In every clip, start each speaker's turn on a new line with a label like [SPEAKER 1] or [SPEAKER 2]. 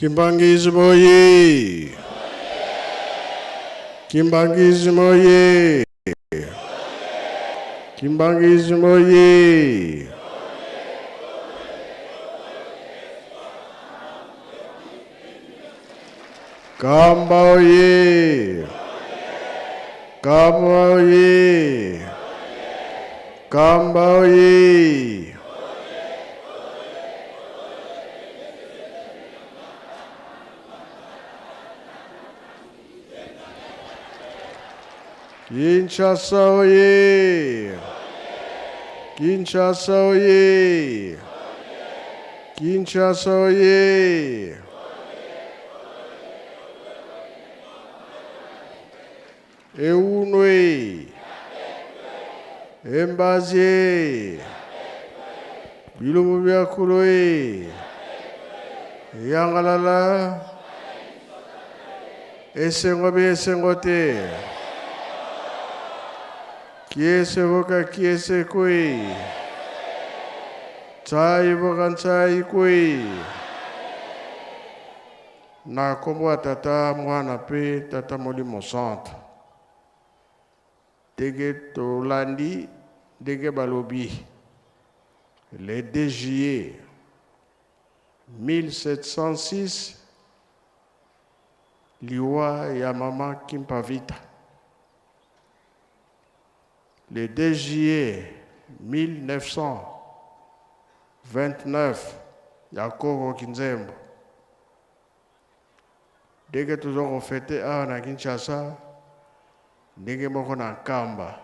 [SPEAKER 1] Kimbanguisme oye! Kimbanguisme oye! Kimbanguisme oye! Kamba oye! Kamba oye! Kamba oye! Kinshasa oye! Kinshasa oye! Kinshasa oye! Eunwe! Embazie! Bilumbu bia kulu e! Yangalala! Esengo be esengo te! Kiese voka kiese kwe! Tsai voka ntsai kwe! Na kombo ya Tata, Mwana pe Tata Molimo Santu. Ndenge tolandi ndenge balobi le 2 juillet 1706 liwa ya mama Kimpa Vita. Le 2 juillet 1929 ya Koko Kinzembo. Ndenge toza kofete awa na Kinshasa, ndenge moko na Nkamba.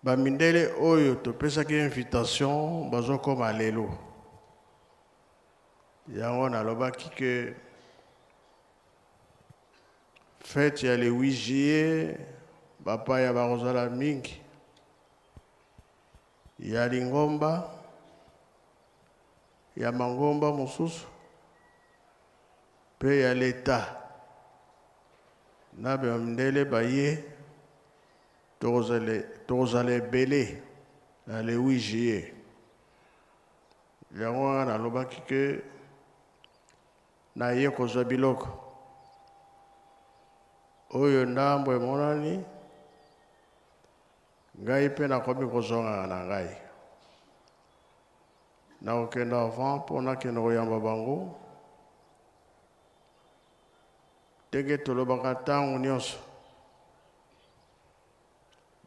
[SPEAKER 1] Ba mindele oyo topesaki invitation bazokoma lelo. Yango nalobaki ke fete ya le 8 juillet bapaya bakozala mingi ya lingomba ya mangomba mosusu mpe ya leta na bamindele baye tokozala ebele na le 8 juillet. Yango wana nalobaki ke naye kozwa biloko oyo ndambo emonani ngai mpe nakomi kozongaka na ngai. Nakokende avant mpo nakende koyamba bango ndenge tolobaka ntango nyonso.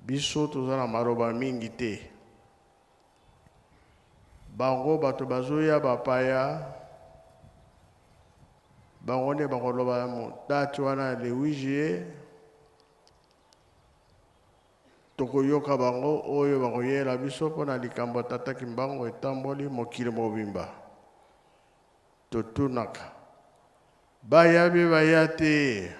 [SPEAKER 1] Biso toza na maloba mingi te. Bango bato bazoya bapaya, bango nde bakoloba date wana le 8 juillet. Tokoyoka bango oyo bakoyela biso mpo na likambo ya Tata Kimbangu etamboli mokili mobimba. Totunaka baya be baya te?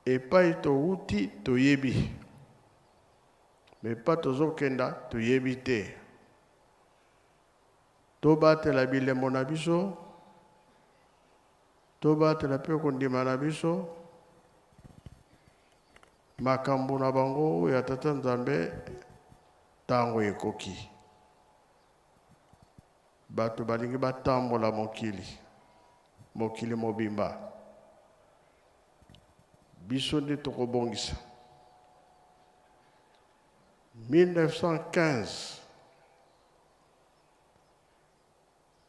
[SPEAKER 1] Epai towuti toyebi, me epai tozokenda toyebi te. Tobatela bilembo na biso. Tobatela mpe kondima na biso, makambo na bango ya Tata Nzambe ntango ekoki. Bato balingi batambola mokili, mokili mobimba. Biso nde tokobongisa. 1915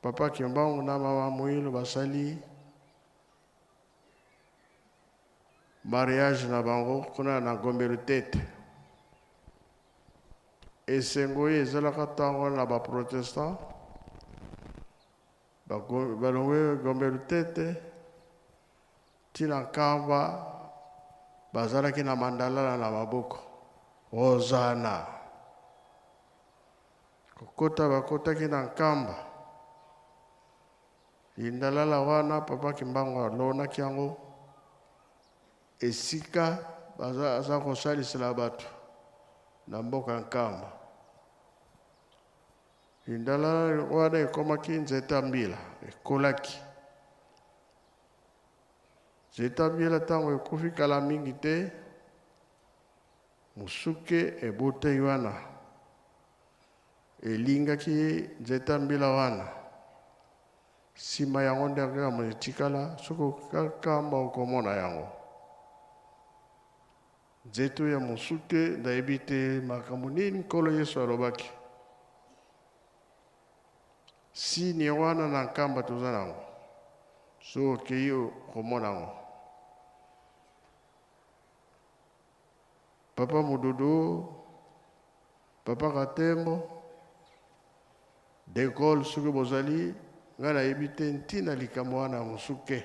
[SPEAKER 1] Papa Kimbangu na mama Muilu basali mariage na bango kuna na Gombe Lutete. Esengo oyo ezalaka ntango wana na ba protestant balongwe Gombe Lutete tina Nkamba bazalaki na mandalala na maboko Hosanna. Kokota bakotaki na Nkamba. Lindalala wana Papa Kimbangu alonaki yango esika baza aza kosalisela bato na mboka Nkamba. Lindalala wana ekomaki nzete ya mbila, ekolaki. Nzete ya mbila ntango ekufi kala mingi te, Mosuke ebotei wana. Elingaki nzete ya mbila wana. Nsima yango nde kaka etikala, soki okakamba okomona yango. Nzete ya mosuke, nayebi te makambo nini Nkolo Yesu alobaki. Signe wana na Nkamba toza nango, soki okei okomona yango. Papa Mududu, Papa Katembo, De Gaulle, soki bozali, ngai nayebi te ntina likambo wana ya mosuke.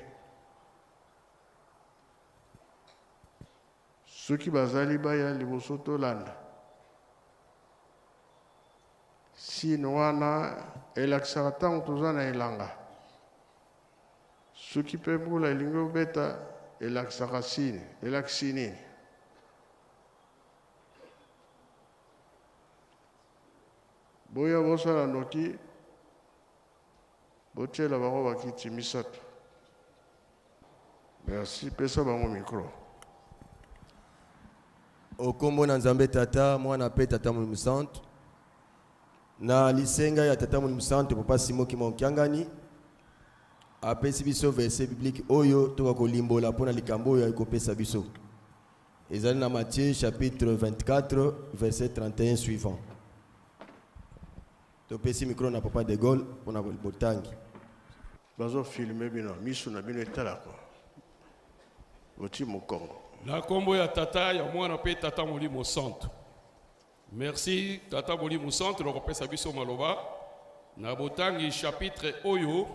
[SPEAKER 1] Soki bazali baya liboso tolanda. Signe wana elakisaka ntango toza na elanga. Soki mpe mbula elingi obeta, elakisaka signe. Elakisi nini? Boya bosala noki, botiela bango bakiti misato. Merci, pesa bango micro.
[SPEAKER 2] Okombo na Nzambe Tata, Mwana mpe Tata Molimo Santu. Na lisenga ya Tata Molimo Santu, Papa Simon Kimbangu Kiangani apesi biso verset biblique oyo toka kolimbola mpo na likambo oyo ayei biso. Ezali na Matthieu chapitre 24 verset 31 suivant. Topesi micro na Papa de Gaulle mpo na botangi.
[SPEAKER 1] Bazofilme bino, miso na bino etalaka. Oti mokongo.
[SPEAKER 3] Na nkombo ya Tata, ya Mwana mpe Tata Molimo Santu. Merci Tata Molimo Santu na kopesa biso maloba na botangi chapitre oyo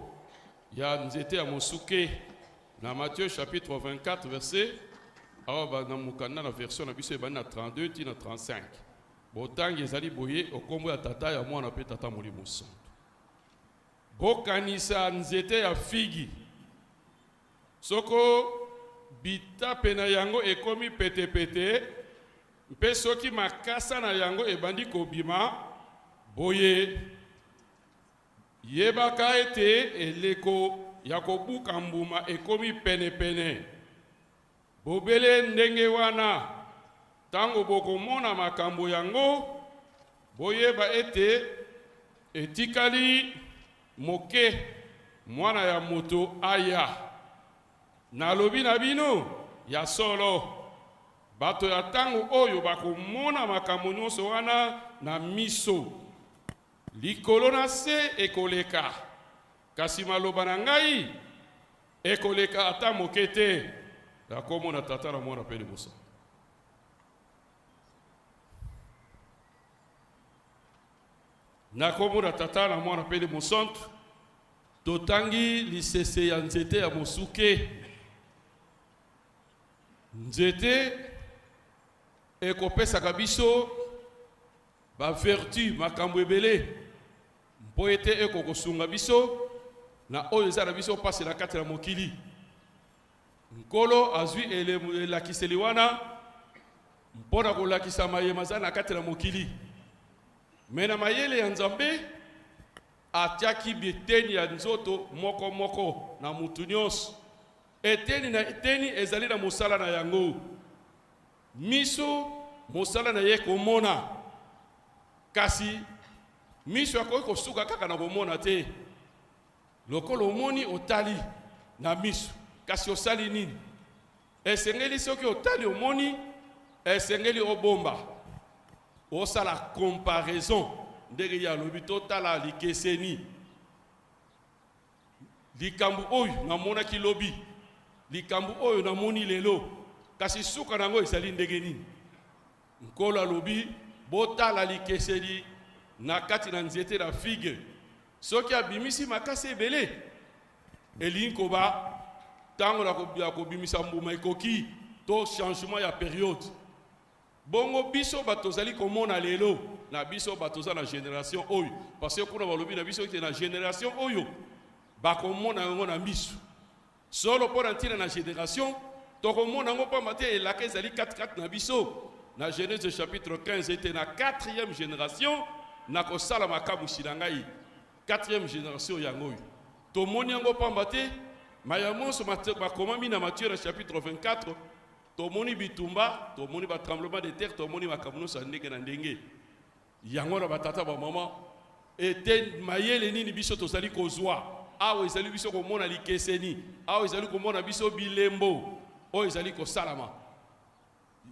[SPEAKER 3] ya nzete ya mosuke na Matthieu chapitre 24 verset awa na mokanda na version na biso ebandi na 32 ti na 35. Botangi ezali boye okombo ya Tata, ya Mwana mpe Tata Molimo Santu. Bokanisa nzete ya figi. Soko bitape na yango ekomi petepete mpe soki makasa na yango ebandi kobima boye, yebaka ete eleko ya kobuka mbuma ekomi penepene. Bobele ndenge wana, ntango bokomona makambo yango, boyeba ete etikali moke Mwana ya Moto aya. Nalobi na bino ya solo, bato ya ntango oyo bakomona makambo nyonso wana na miso. Likolo na se ekoleka, kasi maloba na ngai ekoleka ata moke te. Nakomona Tata na Mwana mpe liboso. Nakomona Tata na Mwana mpe Mosantu. Totangi lisese ya nzete ya mosuke. Nzete ekopesaka biso bavertu, makambo ebele, mpo ete ekokosunga biso na oyo eza na biso mpasi na kati na mokili. Nkolo azwi elakiseli wana mpo na kolakisa mayema aza na kati na mokili. Me na mayele ya Nzambe atiaki biteni ya nzoto moko moko na mutu nyonso. Eteni na eteni ezali na mosala na yango. Miso mosala na ye komona, kasi miso akoki kosuka kaka na komona te. Lokola omoni, otali na miso, kasi osali nini? Esengeli soki otali omoni, esengeli obomba, osala comparaison. Ndenge ye alobi, totala likeseni. Likambo oyo namonaki lobi, likambo oyo namoni lelo, kasi suka na yango ezali ndenge nini? Nkolo alobi, botala likeseni na kati na nzete na figue. Soki abimisi makasi ebele, elingi koba ntango ya kobimisa mbuma ekoki, to changement ya periode. Bongo biso bato tozali komona lelo, na biso bato toza na génération oyo, parce que kuna balobi na biso ete na génération oyo bakomona yango na miso. Solo mpo na ntina na génération tokomona yango, pamba te elaka ezali katikati na biso na Genèse chapitre 15 ete na 4e génération nakosala makamwisi na ngai. 4e génération yango oyo tomoni yango, pamba te maya nyonso makomami na Matthieu na chapitre 24. Tomoni bitumba, tomoni batremblement de terre, tomoni makambo nyonso ya ndenge na ndenge. Yango na batata bamama, ete mayele nini biso tozali kozwa awa? Ezali biso komona likeseni awa, ezali komona biso bilembo oyo ezali kosalama.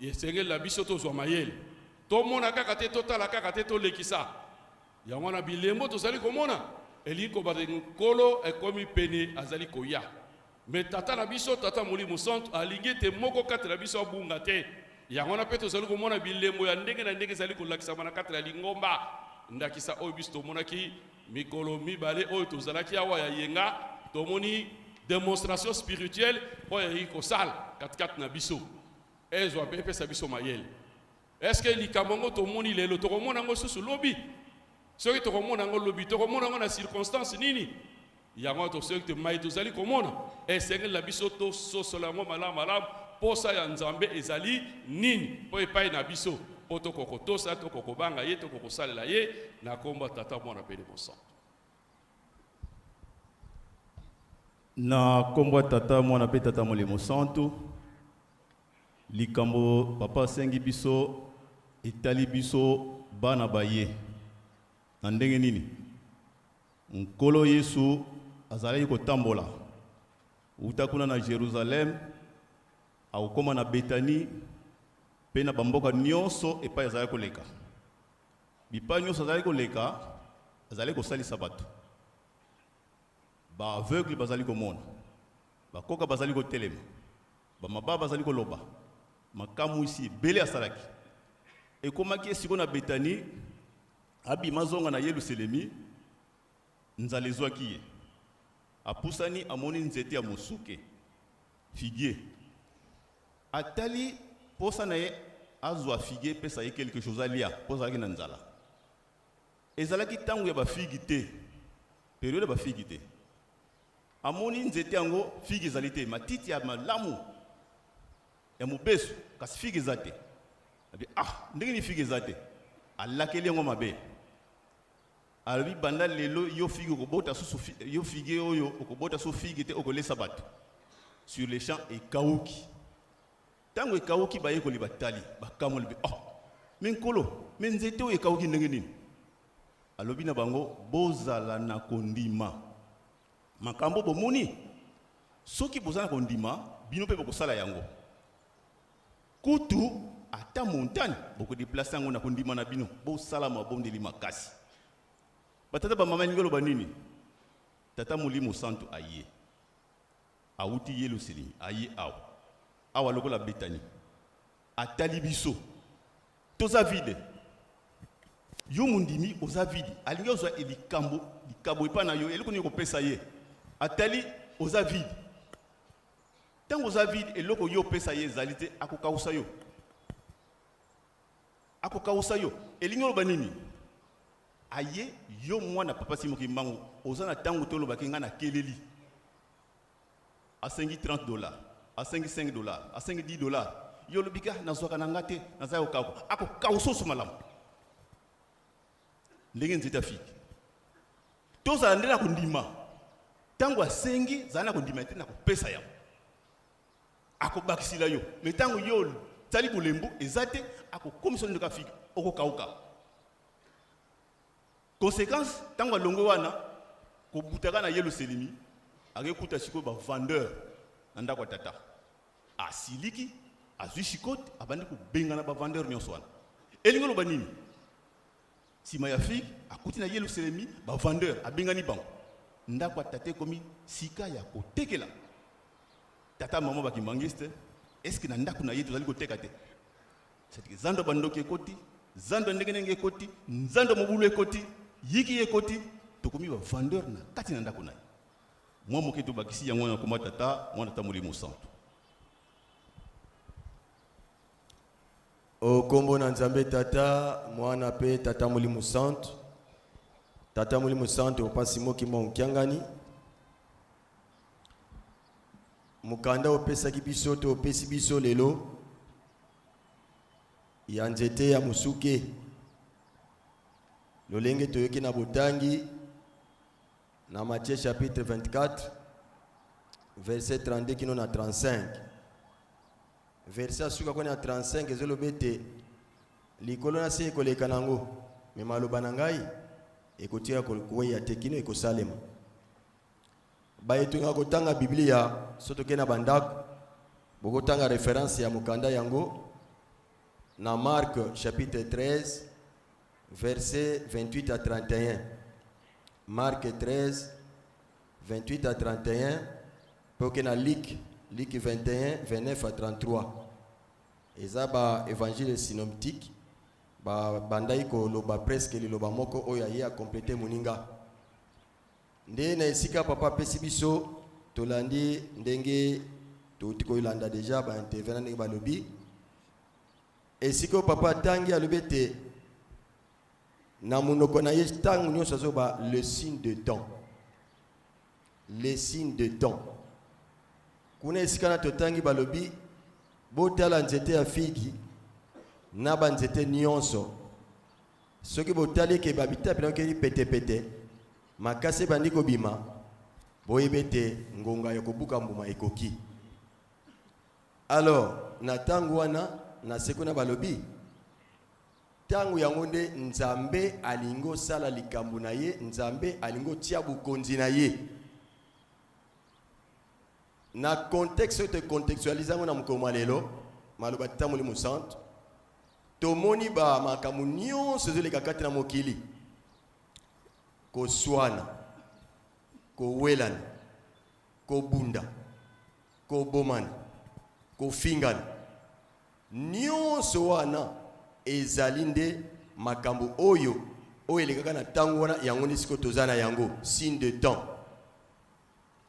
[SPEAKER 3] Esengeli na biso tozwa mayele, tomona kaka te, totala kaka te, tolekisa yango wana. Bilembo tozali komona elingi kobata Nkolo ekomi pene, azali koya. Me Tata na biso, Tata Molimo Santu, alingi ete moko kati na biso abunga te. Yango wana mpe tozali komona bilembo ya ndenge na ndenge ezali kolakisama na kati ya lingomba. Ndakisa oyo biso tomonaki mikolo mibale oyo tozalaki awa ya yenga, tomoni demonstration spirituelle oyo eyaki kosala katikati na biso, ezwa mpe epesa biso mayele. Eske likambo yango tomoni lelo, tokomona yango susu lobi? Soki tokomona yango lobi, tokomona yango na circonstance nini? Yango tosoki te mai tozali komona, esengeli na biso tososola yango malamu malamu, posa ya Nzambe ezali nini mpo epai na biso, mpo tokokotosa, tokokobanga ye, tokokosalela ye na kombo ya Tata, Mwana mpe Mosantu.
[SPEAKER 4] Na nkombo ya Tata, Mwana mpe Tata Molimo Santu, likambo papa asengi biso etali biso bana baye na ndenge nini? Nkolo Yesu azalaki kotambola wuta kuna na Jerusalem, akokoma na Betani mpe na bamboka nyonso epai azalaki koleka. Bipai nyonso azalaki koleka, azalaki kosalisa bato. Ba aveugle bazali komona, bakoka bazali kotelema, bamaba bazali koloba, makamwisi ebele asalaki. Ekomaki esiko na Betani, abima zonga na Yelusalemi, nzala ezwaki ye. Apusani, amoni nzete ya mosuke, figuier. Atali posa na ye azwa figuier, epesa ye quelque chose alia, mpo azalaki na nzala. Ezalaki ntango ya bafigi te, periode ya bafigi te. Amoni nzete yango, figi ezali te, matiti ya malamu ya mobesu, kasi figi eza te. Abi ah, ndenge nini figi eza te? Alakeli yango mabe, alobi banda lelo yo figi okobota susu, yo figi oyo okobota susu figi te, okolesa bato. Sur le champ ekauki. Ntango ekauki, bayekoli batali, bakamoli be, oh, me Nkolo, me nzete oyo ekauki ndenge nini? Alobi na bango, bozala na kondima. Makambo bomoni, soki boza na kondima, bino mpe bokosala yango. Kutu ata montagne bokodeplace yango na kondima na bino. Bosala mabondeli makasi. Batata bamama, elingi oloba nini? Tata Molimo Santu aye, awuti Yelusalemi, aye awa awa lokola Betani, atali biso toza vide. Yo mondimi oza vide, alingi ozwa likambo likabo epai na yo, eloko nini kopesa ye? Atali oza vide. Ntango oza vide, eloko yo opesa ye ezali te, akokausa yo, akokausa yo. Elingi oloba nini? Aye yo mwana papa Simon Kimbangu, oza na ntango te olobaki ngai nakeleli. Asengi 30 dollars, asengi 5 dollars, asengi 10 dollars, yo olobi ka nazwaka na nga te, naza ya kokauka. Akokausa oso malamu ndenge nzete ya figi. Tozala nde na kondima. Ntango asengi, zala na kondima ete na kopesa yango, akobakisila yo. Me ntango yo tali bolembu eza te, akokomisa ndeko ya figi, okokauka. Conséquence, ntango alongwe wana kobutaka na Yelusalemi, akekuta sikoyo bavendeur na ndako ya Tata. Asiliki, azwi shikote, abandi kobengana bavendeur nyonso wana. Elingi oloba nini? Nsima ya figue, akuti na Yelusalemi bavendeur, abengani bango. Ndako ya Tata ekomi sika ya kotekela. Tata, mama bakimbangiste, eske na ndako na ye tozali koteka te? C'est zando ya bandoki ekoti, zando ya ndenge ndenge ekoti, nzando ya mobulu ekoti, yiki ekoti, tokomi bavendeur na kati na ndako na ye. Mwa moke tobakisi yango na koma Tata, Mwana, Tata Molimo Santu.
[SPEAKER 2] O nkombo na Nzambe Tata, Mwana mpe Tata Molimo Santu. Tata Molimo Santu, Papa Simon Kimbangu Kiangani, mokanda opesaki biso to opesi biso lelo ya nzete ya mosuke, lolenge toyoki na botangi na Matthieu chapitre 24 verset 32 kino na 35, verset asuka koni ya 35, ezoloba ete likolo na se ekoleka nango. Me maloba na ngai ekotika kokweya te kino ekosalema. Baye tolingaka kotanga Biblia, soki tokei na bandako, bokotanga reference ya mokanda yango na Marc chapitre 13 verset 28 à 31. Marc 13 28 à 31 mpe oke na Luc, Luc 21 29 à 33. Eza ba évangile synoptique ba bandaki koloba presque liloba moko oyo aye a completer moninga. Nde na esika papa apesi biso tolandi ndenge touti kolanda deja ba intervenant ndenge balobi. Esika oyo papa atangi alobi ete na monoko na ye ntango nyonso azoba le signe de temps, le signe de temps. Kuna esika na totangi balobi botala nzete ya figi na banzete nyonso, soki botali eke babitapi na okeli petepete, makasi ebandi kobima, boyebi ete ngonga ya kobuka mbuma ekoki. Alors na ntango wana na seko na balobi ntango yango nde Nzambe alingi osala likambo na ye, Nzambe alingi otia bokonzi na ye. Na contexte oyo tocontextualize yango na mokolo mwa lelo, maloba Tata Molimo Santu, tomoni ba makambo nyonso ezoleka kati na mokili, koswana, kowelana, kobunda, kobomana, kofingana, nyonso wana ezali nde makambo oyo oyo elekaka na ntango wana. Yango nde sikoyo toza na yango signe de temps.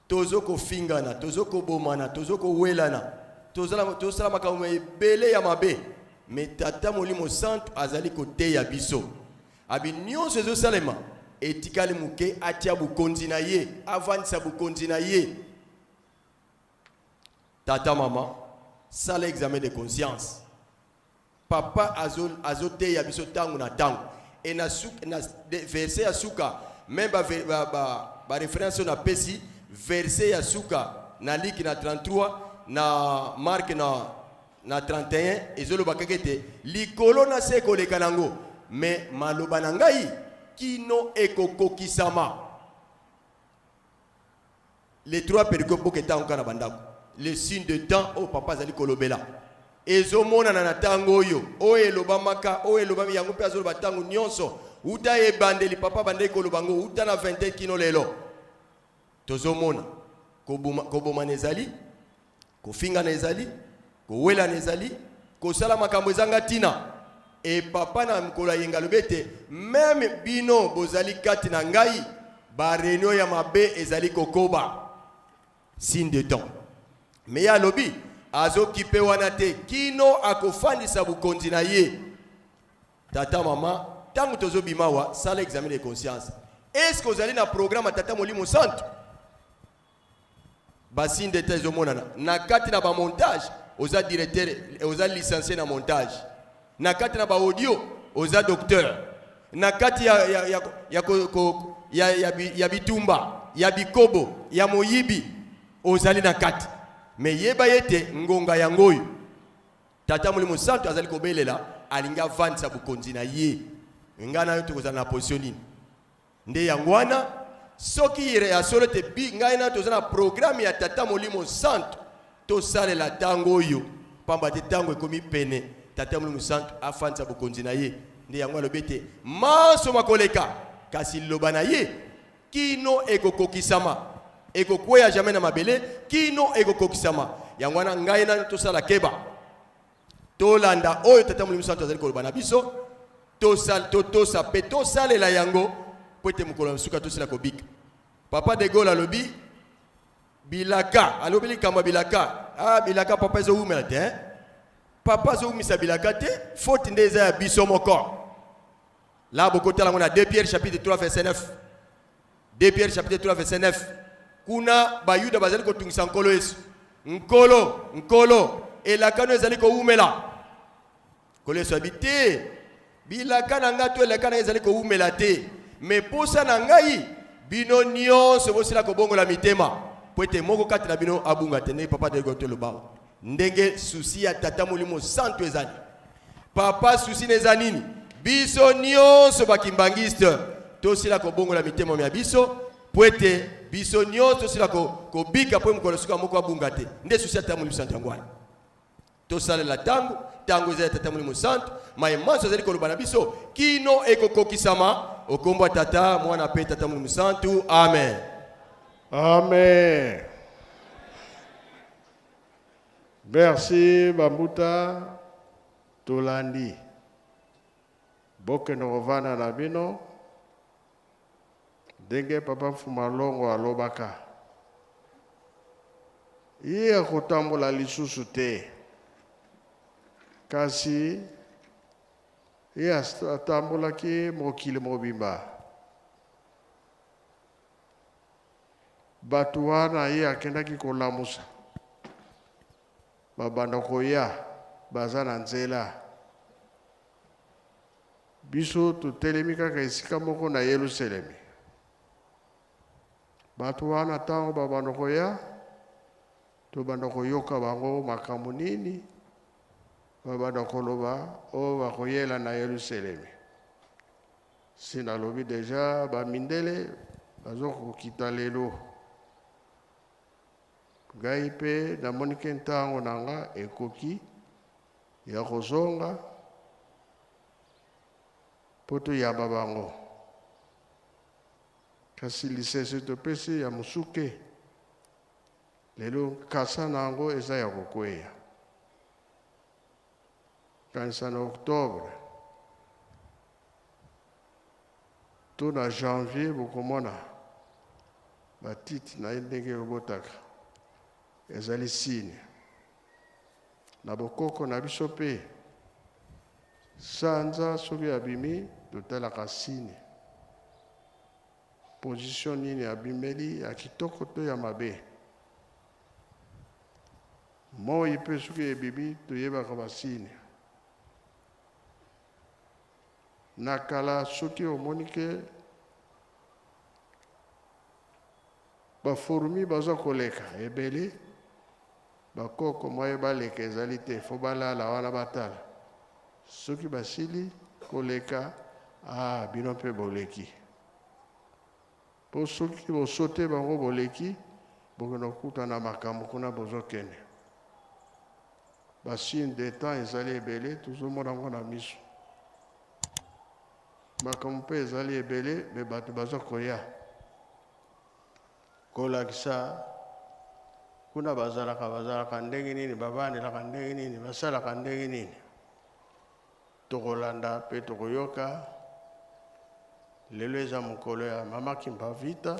[SPEAKER 2] Tozo kofingana, tozo kobomana, tozo kowelana, tozosala makambo ebele ya mabe. Me Tata Molimo Santu azali koteya biso abi nyonso ezosalema etikali moke atia bokonzi na ye, avandisa bokonzi na ye. Tata, mama, sala examen de conscience. Papa azoteya biso ntango na ntango. E na, na verset ya suka, meme ba, ba, ba, ba référence oyo napesi, verset ya suka na Liki na 33, na Mark na 31, ezoloba kaka ete likolo na se ekoleka nango, me maloba na ngai kino ekokokisama. Les trois pericopes boketa yango kaka na bandako. Le signe de temps oyo papa azali kolobela ezomonana na ntango oyo, oyo elobamaka, oyo elobami yango mpe azoloba ntango nyonso uta ebandeli. Papa abandaki koloba yango uta na 21 kino lelo. Tozomona kobomana ezali, kofingana ezali, kowelana ezali, kosala makambo ezanga ntina. E papa na mokolo ya yenga alobi ete meme bino bozali kati na ngai, ba reunion ya mabe ezali kokoba. Signe de temps. Me ye alobi azokipe wana te kino akofandisa bokonzi na ye. Tata, mama, ntango tozobima awa, sala examen de conscience. Est-ce que ozali na programme ya Tata Molimo Santu? Ba signe de temps ezomonana na kati na ba montage, oza directeur, oza licencié na montage. Na kati na ba audio, oza docteur. Na kati ya, ya, ya, ya, ko, ko, ya, ya, ya bitumba, ya bikobo, ya moyibi, ozali na kati. Me yeba ete ngonga yango oyo Tata Molimo Santu azali kobelela, alingi avandisa bokonzi na ye. Ngai na yo tokozala na position nini? Nde yango wana soki ya solo ete bi ngai na toza na programme ya Tata Molimo Santu, tosalela ntango oyo, pamba te ntango ekomi pene Tata Molimo Santu afandisa bokonzi na ye. Nde yango alobi ete manso makoleka, kasi liloba na ye kino ekokokisama, ekokweya jamais na mabele kino ekokokisama. Yango wana ngai na tosala keba, tolanda oyo Tata Molimo Santu azali koloba na biso, totosa mpe tosalela yango po ete mokolo ya nsuka tosila kobika. Papa de Gaulle alobi bilaka, alobi likambo ya bilaka. Ah, bilaka papa ezowumela te, hein? Papa azowumisa bilaka te, faute nde eza ya biso moko. La bokotala yango na 2 Pierre chapitre 3 verset 9. 2 Pierre chapitre 3 verset 9. Kuna Bayuda bazali kotungisa Nkolo Yesu. Nkolo, Nkolo, elaka no ezali kowumela. Nkolo Yesu abi te, bilaka na ngai to elaka na ngai ezali kowumela te, me posa na ngai bino nyonso bosila kobongola mitema, po ete moko kati na bino abunga te. Ndenge papa Dego toloba, ndenge susi ya Tata Molimo Santu ezali. Papa susi na eza nini? Biso nyonso ba kimbanguiste tosila kobongola mitema mya biso mpo ete biso nyonso tosila kobika mpo mokolo suka moko abunga te. Nde susi ya Tata Molimo Santu yango wana. Tosalela ntango, ntango ezali ya Tata Molimo Santu, maye manso azali koloba na biso kino ekokokisama. Okombo ya Tata, Mwana mpe Tata Molimo Santu. Amen.
[SPEAKER 1] Amen. Merci Bambuta tolandi. Bokende kovanda na bino ndenge papa Mfuma Longo alobaka. Ye akotambola lisusu te. Kasi ye atambolaki mokili mobimba. Bato wana ye akendaki kolamusa babanda koya baza na nzela. Biso totelemi kaka esika moko na Yelusalemi. Bato wana ntango babanda koya, tobanda koyoka bango makambo nini babanda koloba oyo bakoyela na Yelusalemi. Si nalobi deja ba mindele bazo kokita lelo. Ngai pe namoni ke ntango na nga ekoki ya kozonga po toyamba bango. Kasi lisese topesi ya mosuke lelo nkasa na yango eza ya kokweya. Kanisa na octobre to na janvier bokomona matiti na ye ndenge ebotaka ezali signe. Na bokoko na biso pe sanza soki abimi totalaka signe position nini abimeli ya kitoko to ya mabe. Moi pe soki ebimi toyebaka ba signe. Na kala soki omoni ke ba fourmis baza koleka ebele, ba koko moyen baleka ezali te, faut balala wana batala. Soki basili koleka, ah bino pe boleki. Po soki bo sauter bango boleki, bokende kokutana na makambo kuna bozokende. Ba signes de temps ezali ebele, tozomona yango na miso. Makambo pe ezali ebele, mais bato baza koya kolakisa kuna bazalaka, bazalaka ndenge nini, bavandelaka ndenge nini, basalaka ndenge nini. Tokolanda pe tokoyoka. Lelo eza mokolo ya Mama Kimpa Vita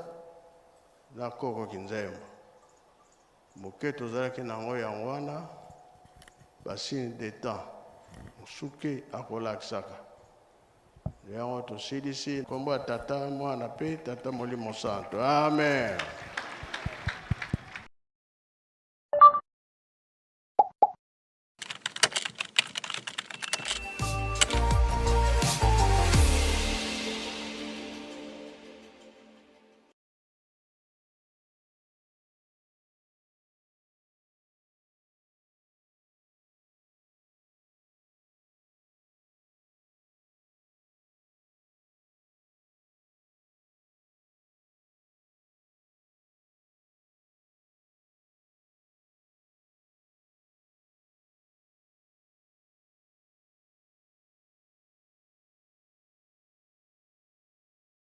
[SPEAKER 1] na Koko Kinzembo. Moke tozalaki nango yango wana ba signes de temps mosuke akolakisaka. Yango tosilisi. Kombo ya Tata, Mwana pe Tata Molimo Santo. Amen.